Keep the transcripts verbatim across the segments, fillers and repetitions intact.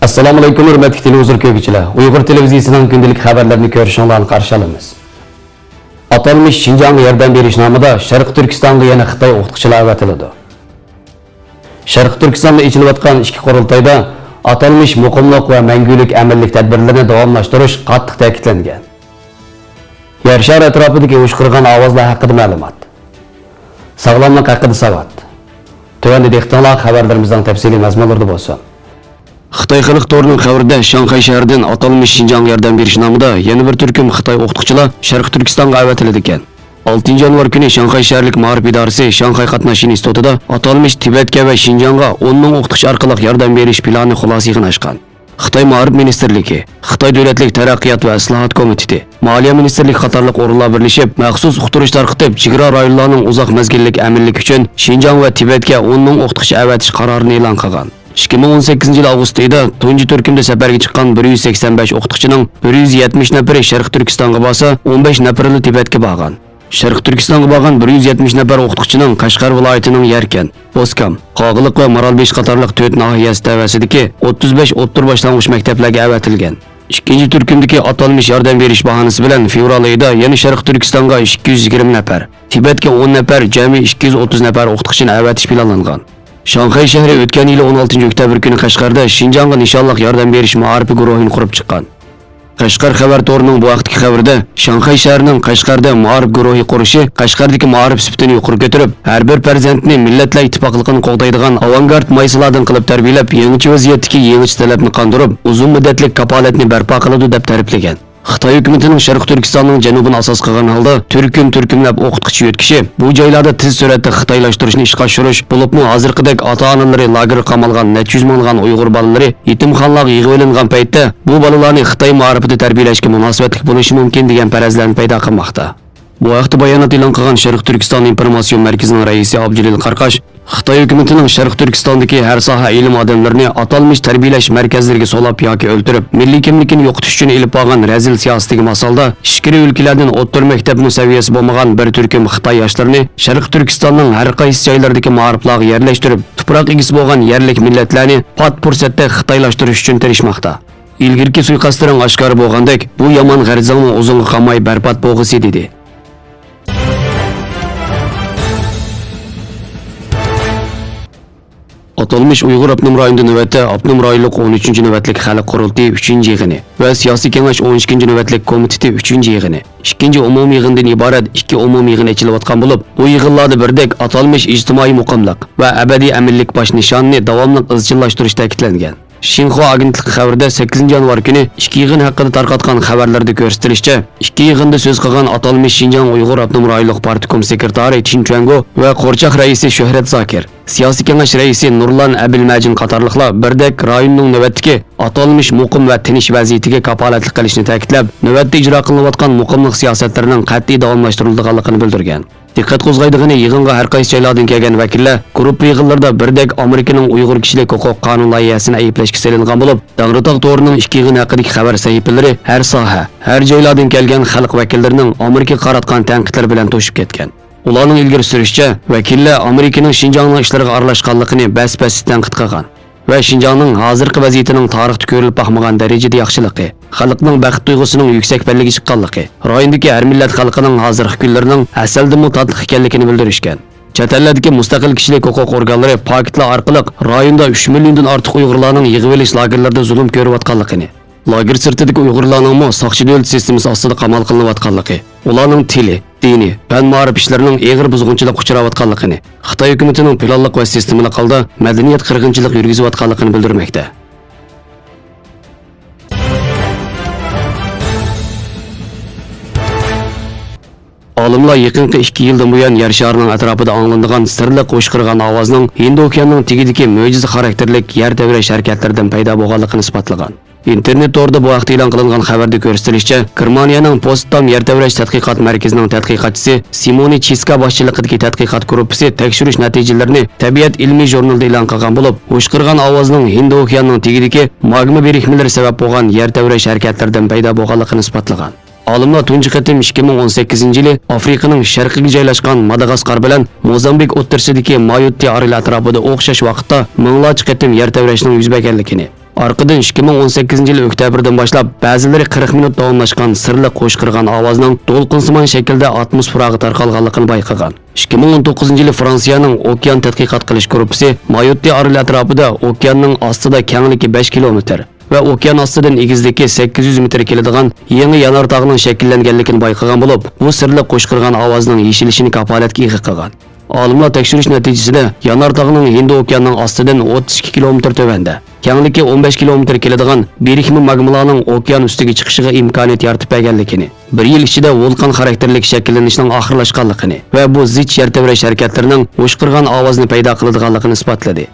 ئەسسالامۇئەلەيكۇم، ھۆرمەتلىك تېلېۋىزور كۆرگۈچىلەر! ئۇيغۇر تېلېۋىزىيىسىنىڭ كۈندىلىك خەۋەرلىرىنى كۆرۈشۈڭلارنى قارشى ئالىمىز. ئاتالمىش شىنجاڭغا ياردەم بېرىش نامىدا شەرقىي تۈركىستانغا يەنە خىتاي ئوقۇتقۇچىلار ئەۋەتىلىدۇ. شەرقىي تۈركىستاندا ئېچىلىۋاتقان ئىككى قۇرۇلتايدا ئاتالمىش مۇقىملىق ۋە مەڭگۈلۈك ئەمىنلىك تەدبىرلىرىنى داۋاملاشتۇرۇش قاتتىق تەكىتلەنگەن. يەر شارى ئەتراپىدىكى ھۇشقۇرغان ئاۋازلار ھەققىدە مەلۇمات. ساغلاملىق ھەققىدە ساۋات. تۆۋەندە دىققىتىڭلار خەۋەرلىرىمىزنىڭ تەپسىلىي مەزمۇنلىرىدا بولسۇن. خىتاي خەلق تورىنىڭ خەۋىرىدە، شاڭخەي شەھىرىدىن ئاتالمىش شىنجاڭغا ياردەم بېرىش نامىدا يەنە بىر تۈركۈم خىتاي ئوقۇتقۇچىلار شەرقىي تۈركىستانغا ئەۋەتىلىدىكەن. ئالتىنچى يانۋار كۈنى شاڭخەي شەھەرلىك مائارىپ ئىدارىسى شاڭخەي قاتناش ئىنستىتۇتىدا ئاتالمىش تىبەتكە ۋە شىنجاڭغا ئون مىڭ ئوقۇتقۇچى ئارقىلىق ياردەم بېرىش پىلانى خۇلاسە يىغىن ئاچقان. خىتاي مائارىپ مىنىستىرلىكى، خىتاي دۆلەتلىك تەرەققىيات ۋە ئىسلاھات كومىتېتى، مالىيە مىنىستىرلىكى قاتارلىق ئورۇنلار بىرلىشىپ، مەخسۇس ئۇقتۇرۇش تارقىتىپ، چېگرا رايونلارنىڭ ئۇزاق مەزگىللىك ئەمىنلىكى ئۈچۈن شىنجاڭ ۋە تىبەتكە ئون مىڭ ئوقۇتقۇچى ئەۋەتىش قارارىنى ئېلان قىلغان. ئىككى مىڭ ئون سەككىزىنچى يىل ئاۋغۇست ئېيىدا تۇنجى تۈركۈمدە سەپەرگە چىققان بىر يۈز سەكسەن بەش ئوقۇتقۇچىنىڭ بىر يۈز يەتمىش نەپىرى شەرقىي تۈركىستانغا بارسا، ئون بەش نەپىرىلا تىبەتكە بارغان. شەرقىي تۈركىستانغا بارغان بىر يۈز يەتمىش نەپەر ئوقۇتقۇچىنىڭ قەشقەر ۋىلايىتىنىڭ يەركەنت، بوسكام، قاغىلىق ۋە مارالبېشى قاتارلىق تۆت ناھىيەسى تەۋەسىدىكى ئوتتۇز بەش ئوتتۇرا باشلانغۇچ مەكتەپلەرگە ئەۋەتىلگەن. ئىككىنچى تۈركۈمدىكى ئاتالمىش ياردەم بېرىش باھانىسى بىلەن فېۋرال ئېيىدا يەنە شەرقىي تۈركىستانغا ئىككى يۈز يىگىرمە نەپەر، تىبەتكە ئون نەپەر، جەمئىي ئىككى يۈز ئوتتۇز نەپەر ئوقۇتقۇچىنى ئەۋەتىش پىلانلانغان. شاڭخەي شەھىرى ئۆتكەن يىلى ئون ئالتىنچى ئۆكتەبىر كۈنى قەشقەردە شىنجاڭغا نىشانلىق ياردەم بېرىش مائارىپى گۇرۇھىنى قۇرۇپ چىققان. قەشقەر خەۋەر تورىنىڭ بۇ ھەقتىكى خەۋىرىدە، شاڭخەي شەھىرىنىڭ قەشقەردە مائارىپ گۇرۇھى قۇرۇشى قەشقەردىكى مائارىپ سۈپىتىنى يۇقىرى كۆتۈرۈپ، ھەر بىر پەرزەنتنى مىللەتلەر ئىتتىپاقلىقىنى قوغدايدىغان ئاۋانگارت مايسىلاردىن قىلىپ تەربىيەلەپ، يېڭىچە ۋەزىيەتتىكى يېڭىچە تەلەپنى قاندۇرۇپ، ئۇزۇن مۇددەتلىك كاپالەتنى بەرپا قىلىدۇ، دەپ تەرىپلىگەن. خىتاي ھۆكۈمىتىنىڭ شەرقىي تۈركىستاننىڭ جەنۇبىنى ئاساس قىلغان ھالدا تۈركۈم-تۈركۈملەپ ئوقۇتقۇچى يۆتكىشى، بۇ جايلاردا تېز سۈرئەتتە خىتايلاشتۇرۇشنى ئىشقا ئاشۇرۇش، بولۇپمۇ ھازىرقىدەك ئاتا-ئانىلىرى لاگېرغا قامالغان نەچچە يۈز مىڭلىغان ئۇيغۇر بالىلىرى يېتىمخانىلارغا يىغىۋېلىنغان پەيتتە، بۇ بالىلارنى خىتاي مائارىپىدا تەربىيەلەشكە مۇناسىۋەتلىك بولۇشى مۇمكىن، دېگەن پەرەزلەرنى پەيدا قىلماقتا. بۇ ھەقتە بايانات ئېلان قىلغان شەرقىي تۈركىستان ئىنفورماتسىيون مەركىزىنىڭ رەئىسى ئابدۇجېلىل قاراقاش، خىتاي ھۆكۈمىتىنىڭ شەرقىي تۈركىستاندىكى ھەر ساھە ئىلىم ئادەملىرىنى ئاتالمىش تەربىيەلەش مەركەزلىرىگە سولاپ ياكى ئۆلتۈرۈپ، مىللىي كىملىكىنى يوقىتىش ئۈچۈن ئېلىپ بارغان رەزىل سىياسىتىگە ماسالدا، ئىچكىرى ئۆلكىلەردىن ئوتتۇرا مەكتەپمۇ سەۋىيەسى بولمىغان بىر تۈركۈم خىتاي ياشلىرىنى شەرقىي تۈركىستاننىڭ ھەر قايسى جايلىرىدىكى مائارىپلارغا يەرلەشتۈرۈپ، تۇپراق ئىگىسى بولغان يەرلىك مىللەتلەرنى پات پۇرسەتتە خىتايلاشتۇرۇش ئۈچۈن تىرىشماقتا. ئىلگىرىكى سۇيىقەستلىرىڭ ئاشكارا بولغاندەك، بۇ يامان غەرىزىڭمۇ ئۇزۇنغا قالماي بەربات بولغۇسى، دېدى. ئاتالمىش ئۇيغۇر ئاپتونوم رايونىدا نۆۋەتتە ئاپتونوم رايونلۇق ئون ئۈچىنچى نۆۋەتلىك خەلق قۇرۇلتىيى ئۈچىنچى يىغىنى ۋە سىياسىي كېڭەش ئون ئىككىنچى نۆۋەتلىك كومىتېتى ئۈچىنچى يىغىنى، ئىككىنچى ئومۇمىي يىغىندىن ئىبارەت ئىككى ئومۇمىي يىغىن ئېچىلىۋاتقان بولۇپ، بۇ يىغىنلاردا بىردەك ئاتالمىش ئىجتىمائىي مۇقىملىق ۋە ئەبەدىي ئەمىنلىك باش نىشانىنى داۋاملىق ئىزچىللاشتۇرۇش تەكىتلەنگەن. شىنخۇا ئاگېنتلىقى خەۋىرىدە سەككىزىنچى يانۋار كۈنى ئىككى يىغىن ھەققىدە تارقاتقان خەۋەرلەردە كۆرسىتىلىشىچە، ئىككى يىغىندا سۆز قىلغان ئاتالمىش شىنجاڭ ئۇيغۇر ئاپتونوم رايونلۇق پارتكوم سېكرېتارى چىن چۈەنگو ۋە قورچاق رەئىسى شۆھرەت زاكىر، سىياسىي كېڭەش رەئىسى نۇرلان ئەبىلمەجىن قاتارلىقلار بىردەك رايوننىڭ نۆۋەتتىكى ئاتالمىش مۇقىم ۋە تىنچ ۋەزىيىتىگە كاپالەتلىك قىلىشنى تەكىتلەپ، نۆۋەتتە ئىجرا قىلىنىۋاتقان مۇقىملىق سىياسەتلىرىنىڭ قەتئىي داۋاملاشتۇرۇلىدىغانلىقىنى بىلدۈرگەن. دىققەت قوزغايدىغىنى، يىغىنغا ھەر قايسى جايلاردىن كەلگەن ۋەكىللەر گۇرۇپپا يىغىنلىرىدا بىردەك ئامېرىكىنىڭ ئۇيغۇر كىشىلىك ھوقۇق قانۇن لايىھەسىنى ئەيىبلەشكە سېلىنغان بولۇپ، داڭرىتاغ تورىنىڭ ئىككى يىغىن ھەققىدىكى خەۋەر سەھىپىلىرى ھەر ساھە، ھەر جايلاردىن كەلگەن خەلق ۋەكىللىرىنىڭ ئامېرىكىغا قاراتقان تەنقىدلىرى بىلەن توشۇپ كەتكەن. ئۇلارنىڭ ئىلگىرى سۈرۈشىچە، ۋەكىللەر ئامېرىكىنىڭ شىنجاڭنىڭ ئىشلىرىغا ئارىلاشقانلىقىنى بەس-بەستە تەنقىد قىلغان. ۋە شىنجاڭنىڭ ھازىرقى ۋەزىيىتىنىڭ تارىختا كۆرۈلۈپ باقمىغان دەرىجىدە ياخشىلىقى، خەلقنىڭ بەخت تۇيغۇسىنىڭ يۈكسەك پەللىگە چىققانلىقى، رايوندىكى ھەر مىللەت خەلقىنىڭ ھازىرقى كۈنلىرىنىڭ ھەسەلدىنمۇ تاتلىق ئىكەنلىكىنى بىلدۈرۈشكەن. چەت ئەللەردىكى مۇستەقىل كىشىلىك ھوقۇق ئورگانلىرى پاكىتلار ئارقىلىق رايوندا ئۈچ مىليوندىن ئارتۇق ئۇيغۇرلارنىڭ يىغىۋېلىش لاگېرلىرىدا زۇلۇم كۆرۈۋاتقانلىقىنى، لاگېر سىرتىدىكى ئۇيغۇرلارنىڭمۇ ساقچى دۆلىتى سىستېمىسى ئاستىدا قامال قىلىنىۋاتقانلىقى، ئۇلارنىڭ تىلى، دىنى، پەن مائارىپ ئىشلىرىنىڭ ئېغىر بۇزغۇنچىلىققا ئۇچراۋاتقانلىقىنى، خىتاي ھۆكۈمىتىنىڭ پىلانلىق ۋە سىستېمىلىق ھالدا مەدەنىيەت قىرغىنچىلىقى يۈرگۈزۈۋاتقانلىقىنى بىلدۈرمەكتە. ئالىملار يېقىنقى ئىككى يىلدىن بۇيان يەر شارىنىڭ ئەتراپىدا ئاڭلىنىدىغان سىرلىق ھۇشقۇرغان ئاۋازنىڭ ھىندى ئوكيانىنىڭ تېگىدىكى مۆجىزە خاراكتېرلىك يەر تەۋرەش ھەرىكەتلىرىدىن پەيدا بولغانلىقىنى ئىسپاتلىغان. ئىنتېرنېت تورىدا بۇ ھەقتە ئېلان قىلىنغان خەۋەردە كۆرسىتىلىشىچە، گېرمانىيەنىڭ پوتسدام يەر تەۋرەش تەتقىقات مەركىزىنىڭ تەتقىقاتچىسى سىمونى چىسكا باشچىلىقىدىكى تەتقىقات گۇرۇپپىسى تەكشۈرۈش نەتىجىلىرىنى تەبىئەت ئىلمىي ژۇرنىلىدا ئېلان قىلغان بولۇپ، ھۇشقۇرغان ئاۋازنىڭ ھىندى ئوكيانىنىڭ تېگىدىكى ماگما بىرىكمىلىرى سەۋەب بولغان يەر تەۋرەش ھەرىكەتلىرىدىن پەيدا بولغانلىقىنى ئىسپاتلىغان. ئالىملار تۇنجى قېتىم ئىككى مىڭ ئون سەككىزىنچى يىلى ئافرىقىنىڭ شەرقىگە جايلاشقان ماداغاسكار بىلەن موزامبىك ئوتتۇرىسىدىكى مايوتتې ئارىلى ئەتراپىدا ئوخشاش ۋاقىتتا مىڭلارچە قېتىم يەر تەۋرەشنىڭ يۈز بەرگەنلىكىنى، ئارقىدىن ئىككى مىڭ ئون سەككىزىنچى يىل ئۆكتەبىردىن باشلاپ بەزىلىرى قىرىق مىنۇت داۋاملاشقان سىرلىق قوشقىرغان ئاۋازنىڭ دولقۇنسىمان شەكىلدە ئاتموسفېراغا تارقالغانلىقىنى بايقىغان. ئىككى مىڭ ئون توققۇزىنچى يىلى فرانسىيەنىڭ ئوكيان تەتقىقات قىلىش گۇرۇپپىسى مايوتتې ئارىلى ئەتراپىدا ئوكياننىڭ ئاستىدا كەڭلىكى بەش كىلومېتىر ۋە ئوكيان ئاستىدىن ئېگىزلىكى سەككىز يۈز مېتىر كېلىدىغان يېڭى يانار تاغنىڭ شەكىللەنگەنلىكىنى بايقىغان بولۇپ، بۇ سىرلىق قوشقىرغان ئاۋازنىڭ يېشىلىشىنى كاپالەتكە ئىگە قىلغان. ئالىملار تەكشۈرۈش نەتىجىسىدە، يانار تاغنىڭ ھىندى ئوكيانىنىڭ ئاستىدىن ئوتتۇز ئىككى كىلومېتىر تۆۋەندە، كەڭلىكى ئون بەش كىلومېتىر كېلىدىغان بىرىكمە ماگمىلارنىڭ ئوكيان ئۈستىگە چىقىشىغا ئىمكانىيەت يارىتىپ بەرگەنلىكىنى، بىر يىل ئىچىدە ۋۇلقان خاراكتېرلىك شەكىللىنىشنىڭ ئاخىرلاشقانلىقىنى ۋە بۇ زىچ يەر تەۋرەش ھەرىكەتلىرىنىڭ قوشقىرغان ئاۋازىنى پەيدا قىلىدىغانلىقىنى ئىسپاتلىدى.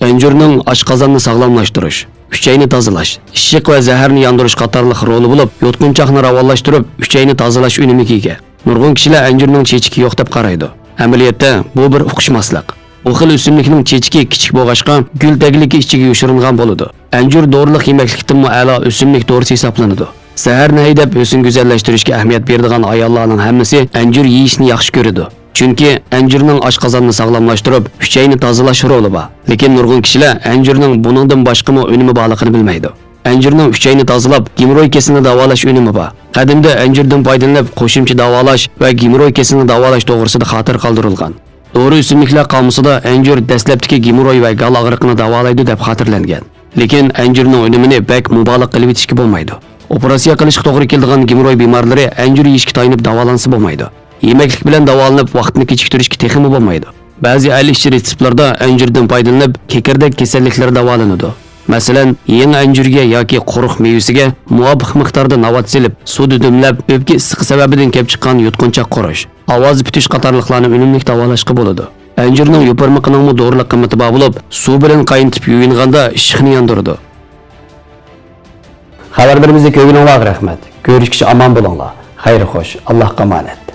ئەنجۈرنىڭ ئاشقازاننى ساغلاملاشتۇرۇش، ئۈچەينى تازىلاش، ئىششىق ۋە زەھەرنى ياندۇرۇش قاتارلىق رولى بولۇپ، يۇتقۇنچاقنى راۋانلاشتۇرۇپ، ئۈچەينى تازىلاش ئۈنۈمىگە ئىگە. نۇرغۇن كىشىلەر ئەنجۈرنىڭ چېچىكى يوق دەپ قارايدۇ. ئەمەلىيەتتە، بۇ بىر ئۇقۇشماسلىق. بۇ خىل ئۆسۈملۈكنىڭ چېچىكى كىچىك بولغاچقا، گۈل تەگلىكى ئىچىگە يوشۇرۇنغان بولىدۇ. ئەنجۈر دورىلىق يېمەكلىكتىنمۇ ئەلا ئۆسۈملۈك دورىسى ھېسابلىنىدۇ. زەھەرنى ھەيدەپ، ھۆسن گۈزەللەشتۈرۈشكە ئەھمىيەت بېرىدىغان ئاياللارنىڭ ھەممىسى ئەنجۈر يېيىشنى ياخشى كۆرىدۇ. چۈنكى ئەنجۈرنىڭ ئاشقازاننى ساغلاملاشتۇرۇپ، ئۈچەينى تازىلاش رولى بار. لېكىن نۇرغۇن كىشىلەر ئەنجۈرنىڭ بۇنىڭدىن باشقىمۇ ئۈنۈمى بارلىقىنى بىلمەيدۇ. ئەنجۈرنىڭ ئۈچەينى تازىلاپ، گېموروي كېسىلىنى داۋالاش ئۈنۈمى بار. قەدىمدە ئەنجۈردىن پايدىلىنىپ، قوشۇمچە داۋالاش ۋە گېموروي كېسىلىنى داۋالاش توغرىسىدا خاتىرە قالدۇرۇلغان. دورا ئۆسۈملۈكلەر قامۇسىدا ئەنجۈر دەسلەپتىكى گېموروي ۋە گال ئاغرىقىنى داۋالايدۇ دەپ خاتىرىلەنگەن. لېكىن ئەنجۈرنىڭ ئۈنۈمىنى بەك مۇبالىغە قىلىۋېتىشكە بولمايدۇ. ئوپېراتسىيە قىلىشقا توغرا كېلىدىغان گېموروي بىمارلىرى ئەنجۈر يېيىشكە تايىنىپ داۋالانسا بولمايدۇ. يېمەكلىك بىلەن داۋالىنىپ ۋاقىتنى كېچىكتۈرۈشكە تېخىمۇ بولمايدۇ. بەزى ئەل ئىچى رېتسېپلاردا ئەنجۈردىن پايدىلىنىپ، كېكىردەك كېسەللىكلىرى داۋالىنىدۇ. مەسىلەن، يېڭى ئەنجۈرگە ياكى قۇرۇق مېۋىسىگە مۇۋاپىق مىقداردا ناۋات سېلىپ، سۇدا دۈملەپ، ئۆپكە ئىسسىقى سەۋەبىدىن كېلىپ چىققان يۇتقۇنچاق قۇرۇش، ئاۋازى پۈتۈش قاتارلىقلارنى ئۈنۈملۈك داۋالاشقا بولىدۇ. ئەنجۈرنىڭ يوپۇرمىقىنىڭمۇ دورىلىق قىممىتى بار بولۇپ، سۇ بىلەن قاينىتىپ يۇيۇنغاندا ئىششىقنى ياندۇرىدۇ. خەۋەرلىرىمىزنى كۆرگىنىڭلارغا رەھمەت. كۆرۈشكىچە ئامان بولۇڭلار. خەير خوش. ئاللاھقا ئامانەت.